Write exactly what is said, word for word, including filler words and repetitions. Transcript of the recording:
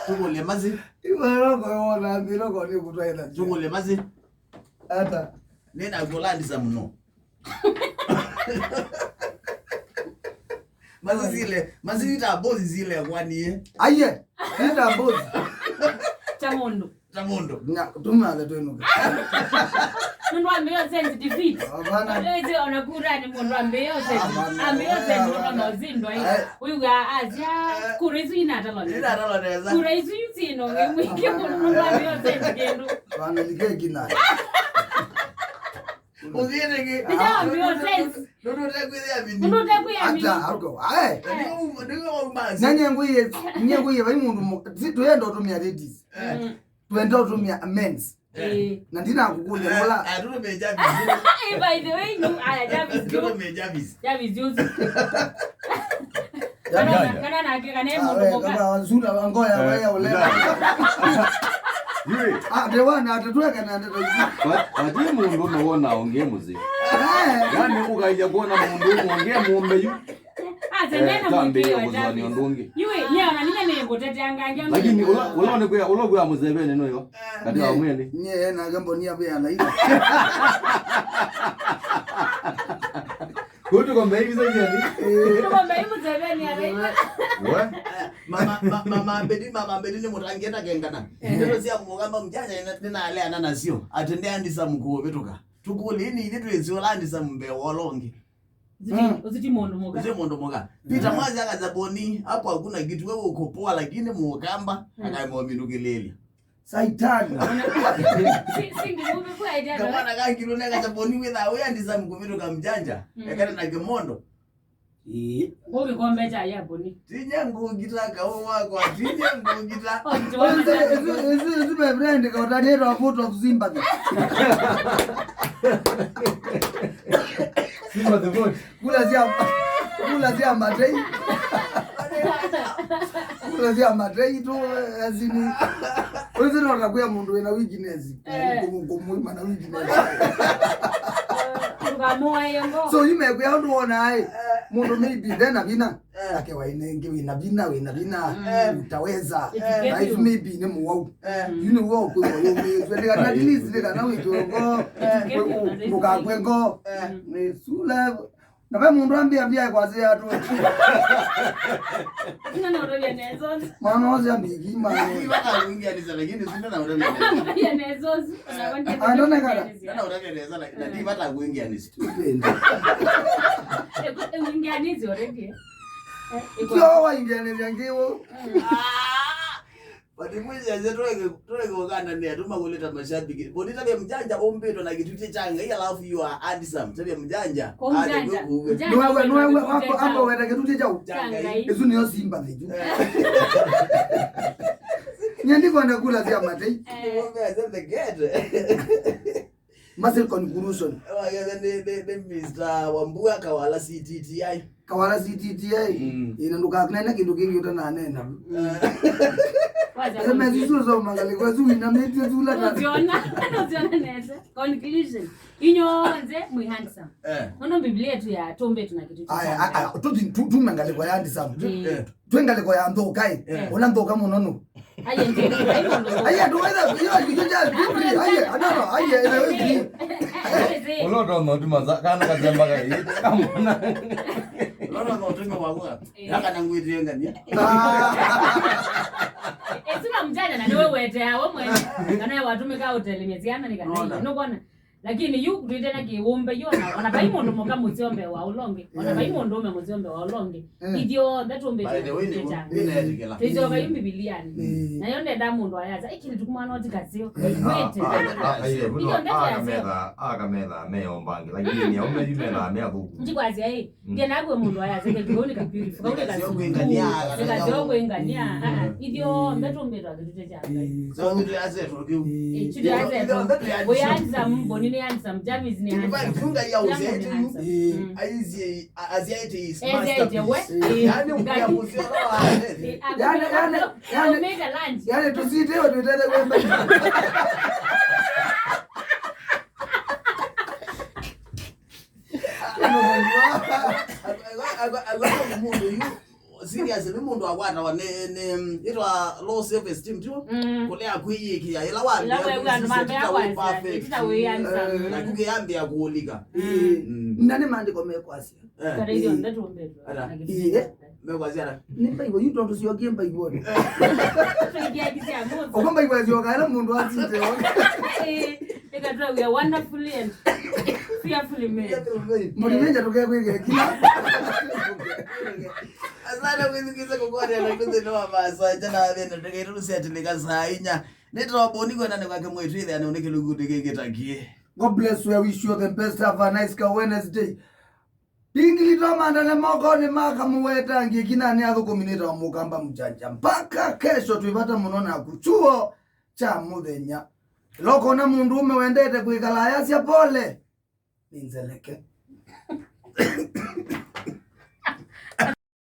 Tũkũlye Masi. Iwe loko wona nthĩ loko nĩ kũtwaitha. Tũkũlye Masi. Ata. Nĩnakw'a ũlandisa mũno. Masi sile, Masi ita boss sile kwaniye. Aiye, ita boss. Ta mũndũ. Ta mũndũ. Na, tumale twenũke. Nũndũ ambĩo sense defeat. Hapana. Ĩtĩ ona kura nĩ mũndũ ambĩo sense. Hapana. Ambĩo sense nũndũ maũzindwa ĩ. Ai. Wĩw'a asya, kura isu inatalwa nesa. Inatalwa nesa. Kura isu yu sino, eh, mwingĩ mũno nũndũ ambĩo sense kĩndũ. Hapana, like kina. Ũthĩĩte kĩ? Nĩja ambĩo sense. Nũndũ ũtekwĩthĩa mini. Nũndũ ũtekwĩa mini. Ata, arũko. Ae. Nĩwe uma, nĩwe uma. Nanye ngũie, nye ngũie vai mũndũ mũ-, si, tũyenda ũtũmĩa ladies. Eh. Mm. Twenda ũtũmĩa men's. Eh. Na ndinakũkũlya, eh, ũla. Ah, tũtũmĩe Jarvis. Eh, by the way, you are Jarvis. Tũtũmĩe Jarvis. Jarvis, Jarvis. Kana, kana nake, kana e mũndũ mũka. Ah, we, kama sura wa ngoya, eh, wewe ule. Yui. Ah, the one, ata tweka na ndeto ici. Wa-, wati mũndũ ũme wona ũngĩ mũzĩ. Eh. Yaani, ũkaija kuona mũndũ ũme ũngĩ mũmbe yu. Ate, eh, nena tambĩĩe mwĩkĩo kũzũanĩa Jarvis. Ũndũ ũngĩ. Yui, nye ona nina nĩngũteteanga ngya. Lakini ũla, ũla nĩ kwĩa, ũla kwĩa Museveni nũyo. Kati wa mwene. Nye, nake mboni ya bea na ila. Kutu kwa mbei biza jani. Tuko mbei Museveni ya bea. We? Eh, mama, ma-, mama Mbedi, mama Mbedi nĩ mũtangi enda kengana. Eh. Ndeto cia mũkamba mjanja nĩna-, nĩnaleana nasyo. Ati ndi andisa mkuu vituka. Tukuli ni ithe twezi ola andisa mbe wolongi. Ũsu ti, mm, ũsu ti mũndũ mũka. Ũsu ti mũndũ mũka. Peter, mm, Mwazi akasaboni, hapo hakuna kitu, wewe uko poa, lakini mũkamba, mm, akamominukĩlĩlya. Saitani. Si, si, ndi mũndũ kwa idea. Kamwana ka kilo neka saboni witha, we andisa mkuvito ka mjanja. Mm. Ekana na kimondo. Ĩĩ. Ũkĩkombe kya yaponi. Tinya ngũngita kaũ wakwa, tinya ngũngita. Oh, ndio. Ĩsu, ĩsu, ĩsu, ĩsu, my friend, kaũtanĩtwa vote of sympathy. Sympathy vote. Kula sya, kula sya matei. Kula sya matei tu, eh, azini. Ũyũ nĩ ona kwĩa mũndũ wĩna weakness. Eh. Kũmũ-, kũmwĩma na weakness. Ndũkamũaĩe ngo. So, yu mekwĩa ũndũ wona aĩ, mũndũ maybe ndena vinya. Eh. Ake wainenge wĩna vinya, wĩna vinya, mm, utaweza. It's capable. Na isu maybe nĩ mũwau. Eh. Yu nĩ wau kwĩ wau ũmĩtwe. Ndĩkana at least ndĩkana wĩkĩwe ngo. Eh. Ndũkakw'e ngo. Eh. Nĩ sula. Na ve mũndũ ambĩa mbia kwasya atu. Sina na ũtavya nesa. Mwana wose ambiki mwana. Lakini waka kuingia ni sana, lakini sina na ũtavya nesa. Ũtavya nesa. Andonekana. Sina na ũtavya nesa, lakini ndi vata kuingia ni. Ĩkũ-, ĩwingianĩsye already, eh? Eh, ĩkũ- Kyo waingianĩsya ngĩw'o. Mm. Ah! But mwĩsese tũreke, tũreke ũkananĩa, tũmakũlĩta mashabiki. Mboni Tabia Mjanja ũmbĩtwe na kĩtutĩ kya Ngai, alafu you are handsome. Tabia Mjanja. Kwa mjanja. Mjanja. Nũew'a, nũew'a, wako, amba wenda kĩtutĩ kyaũ? Kya Ngai. Kya Ngai. Ĩsu nĩyo sympathy tu. Eh. Nye ndikwenda kula sya matei. Eh. Nĩwomea the gate. Muscle conclusion. Wagetha nĩ, nĩ, nĩ Mister Wambua Kawala C T T I. Kawala C T T I. Mm. Ĩĩ, na ndũkanene kĩndũ kĩngĩ ũtananena. Wacha. Eme zisu zo mangaliko zisu inamĩtye zula na. Nũziona, nũziona nesa. Conclusion. Inyonthe mwĩ handsome. Eh. Nono Biblia yetu ya tũmbĩtwe na kĩtutĩ. Aya, kya Ngai. A, a, tu, tu, tu mangaliko ya handsome. Eh. Eh. Twĩ ngalĩko ya nthũka ĩ. Eh. Ũla nthũka mũno nũ? Aiye, ndi, ndi mũndũ. Aiye, ndũwetha, yo, you just, aye, no, no, aye, ĩla wĩthi. Aiye, zi. Ũla ũtonya ũtuma za, kana kasemba ka ĩ, kamona. Ũla ũtonya ũtuma wa kwa. Eh. Yaka na ngwĩtie ngania. Ah. Ĩsu na mjanja na nĩwe wetea we mwene. Kana watũmĩka ũtelemia syana nĩ kana. Nona. Nũkwona? Lakini yu twĩte na kĩũmbe yu ona, ona vai mũndũ mũka mũseo mbee wa ũla ũngĩ, ona vai mũndũũme mũseo mbee wa ũla ũngĩ. Mm. Ithyonthe tũmbĩtwe na kĩtutĩ kya Ngai. Nĩneetĩkĩla. Twĩsyoka yu Mbivilianĩ. Mm. Nayo ndenda mũndũ ayasa, "Ĩkĩ nĩtukumana ũti kaseo." Mm. Wĩte. Ah, ah, ah, ah, ithyonthe twĩaseo. Akametha, akametha me ombange, lakini aume yu metha me athũku. Njikwasya ĩ, mm, ngena kwĩ mũndũ ayasa, "Kĩu nĩ ka beautiful, kau nĩ ka beautiful." Kaseo kwĩngania, kaseo kwĩngania. Ah, ah. Ithyonthe tũmbĩtwe na kĩtutĩ kya Ngai. Mm. So, nĩtwĩasya tũkĩu. Eh, tũtĩasya. Ithyonthe twĩ handsome. Wĩ handsome, Mboni nĩ handsome, Jarvis nĩ handsome. Kila mũndũ nĩ handsome. Mm. Aisie, a-, asiaĩte is masterpiece. Asiaĩte we. Eh. Yaani, ũkĩa mũseo wa. Eh, yani, yani, yani, make a lunch. Yani, tũsitewe twĩtete kwemba. Mũndũ yu, serious, nĩ Mũndũ akwatawa nĩ, nĩ, mm, ĩtwa low self esteem, tio? Mm. Kũlea kwĩyĩkĩa, ĩla wambĩa kwĩw'a andũ mambĩa kwĩsisya, kwasya, perfect. Ĩtita wĩ handsome. Mm. Naku kĩyambĩa kũũlika. Ĩĩ. Mm. Na nĩ maandĩko mekwasya. Eh. Kata ithuĩ onthe tũmbĩtwe. Ata? Na kĩtumi kĩĩ kĩothe. Mekwasya ata? Nĩ Bible, yu tondũ syokie Bible. Tũikiakisya mũndũ. Ũko Bible syoka ĩla mũndũ atite. Ĩĩ, ĩkatwawia wonderfully and fearfully made. Mũlimenja tũkekwĩke kila. Asante kwĩthukĩĩsya kũkwatĩana nthĩnĩ wa masaa ĩngĩ na thĩna ndĩkaitũlũsya atĩlĩka saa inya. Nĩtũmbũni kwenda nĩ kwake mwĩtu ĩthĩanĩ ũnĩ kĩlungu ndĩkĩkĩtakie. God bless you. I wish you the best. Have a nice ka Wednesday. Pingili twamandane mokonĩ ma kamũweta ngĩkinanĩ athũkũmi nĩtawa mũkamba mjanja. Mpaka kesho twĩvata mũno naku. Chuo cha mũthenya. Lokona mũndũ ũme wendete kwĩkala ayasya pole. Nĩ nzeleke.